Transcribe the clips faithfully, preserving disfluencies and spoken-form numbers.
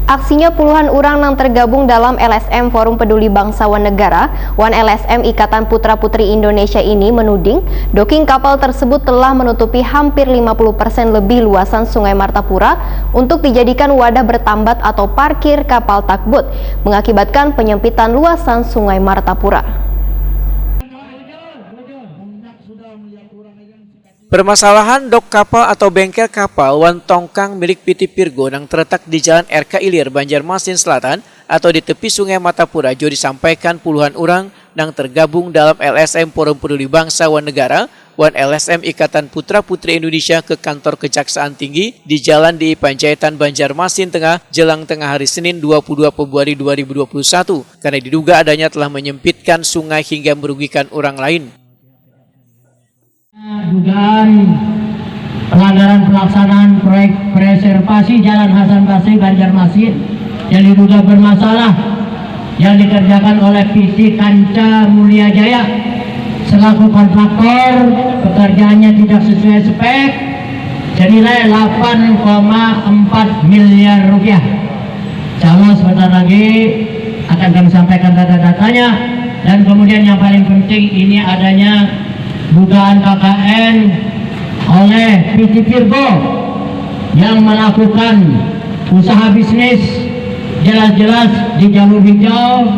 Aksinya puluhan urang nang tergabung dalam L S M Forum Peduli Bangsa wan Negara wan L S M Ikatan Putra Putri Indonesia ini menuding, docking kapal tersebut telah menutupi hampir lima puluh persen lebih luasan Sungai Martapura untuk dijadikan wadah bertambat atau parkir kapal takbut, mengakibatkan penyempitan luasan Sungai Martapura. Permasalahan dok kapal atau bengkel kapal wan tongkang milik P T Pirgo nang terletak di Jalan R K Ilir, Banjarmasin Selatan atau di tepi Sungai Martapura jua disampaikan puluhan urang nang tergabung dalam L S M Forum Peduli Bangsa wan Negara wan L S M Ikatan Putra Putri Indonesia ke Kantor Kejaksaan Tinggi di Jalan D I Panjaitan, Banjarmasin Tengah, jelang tengah hari Senin dua puluh dua Februari dua ribu dua puluh satu, karena diduga adanya telah menyempitkan sungai hingga merugikan orang lain. Dugaan pelanggaran pelaksanaan proyek preservasi Jalan Hasan Basri, Banjarmasin yang diduga bermasalah yang dikerjakan oleh P T Kanca Mulia Jaya selaku kontraktor, pekerjaannya tidak sesuai spek, senilai delapan koma empat miliar rupiah. Insya Allah sebentar lagi akan kami sampaikan data-datanya. Dan kemudian yang paling penting, ini adanya dugaan K K N oleh P T Virgo yang melakukan usaha bisnis jelas-jelas di jalur hijau,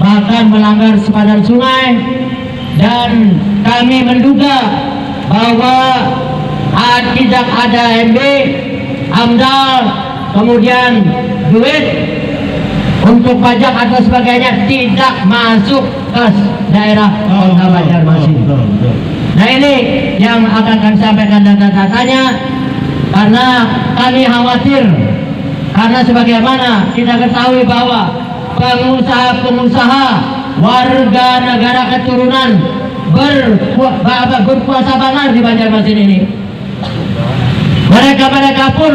bahkan melanggar sepadan sungai. Dan kami menduga bahwa ah, tidak ada M B, AMDAL, kemudian duit untuk pajak atau sebagainya tidak masuk ke daerah Kota Banjarmasin. Nah, ini yang akan kami sampaikan data-datanya karena kami khawatir, karena sebagaimana kita ketahui bahwa pengusaha-pengusaha warga negara keturunan berkua- ba- ba- berkuasa banar di Banjarmasin ini. Mereka-mereka pun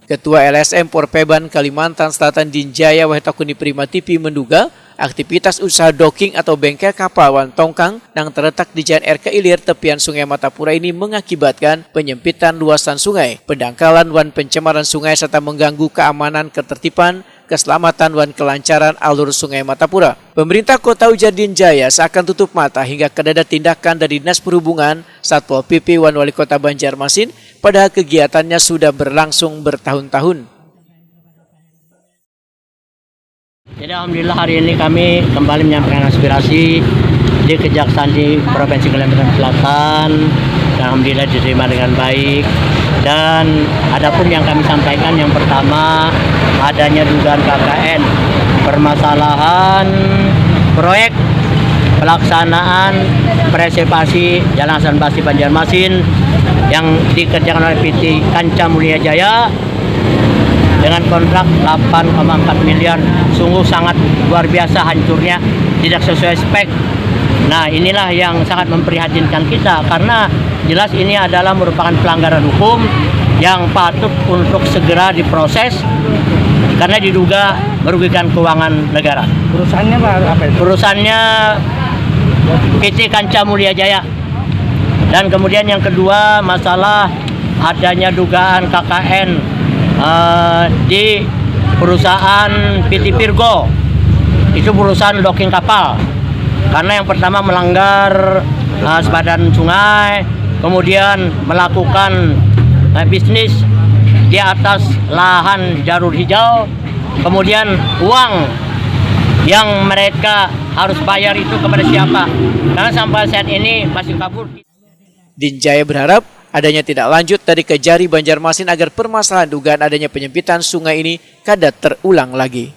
Ketua L S M Porpeban Kalimantan Selatan Dinjaya Wahetakuni Prima T V menduga, aktivitas usaha docking atau bengkel kapal wan tongkang nang terletak di Jalan R K Ilir tepian Sungai Martapura ini mengakibatkan penyempitan luasan sungai, pendangkalan wan pencemaran sungai serta mengganggu keamanan, ketertiban, keselamatan wan kelancaran alur Sungai Martapura. Pemerintah Kota, ujar Dinjaya, seakan tutup mata hingga kadada tindakan dari Dinas Perhubungan, Satpol P P wan Wali Kota Banjarmasin, padahal kegiatannya sudah berlangsung bertahun-tahun. Jadi alhamdulillah hari ini kami kembali menyampaikan aspirasi di Kejaksaan di Provinsi Kalimantan Selatan. Dan alhamdulillah diterima dengan baik. Dan adapun yang kami sampaikan, yang pertama, adanya dugaan K K N, permasalahan proyek pelaksanaan preservasi Jalan Hasan Basri Banjarmasin yang dikerjakan oleh P T Kanca Mulia Jaya dengan kontrak delapan koma empat miliar. Sungguh sangat luar biasa hancurnya, tidak sesuai spek. Nah, inilah yang sangat memprihatinkan kita karena jelas ini adalah merupakan pelanggaran hukum yang patut untuk segera diproses karena diduga merugikan keuangan negara. Perusahaannya apa itu? Perusahaannya P T Kanca Mulia Jaya. Dan kemudian yang kedua, masalah adanya dugaan K K N uh, eh, di perusahaan P T Virgo. Itu perusahaan docking kapal. Karena yang pertama melanggar uh, sepadan sungai, kemudian melakukan uh, bisnis di atas lahan jalur hijau, kemudian uang yang mereka harus bayar itu kepada siapa, karena sampai saat ini masih kabur. Dinjaya berharap adanya tindak lanjut dari Kejari Banjarmasin agar permasalahan dugaan adanya penyempitan sungai ini kada terulang lagi.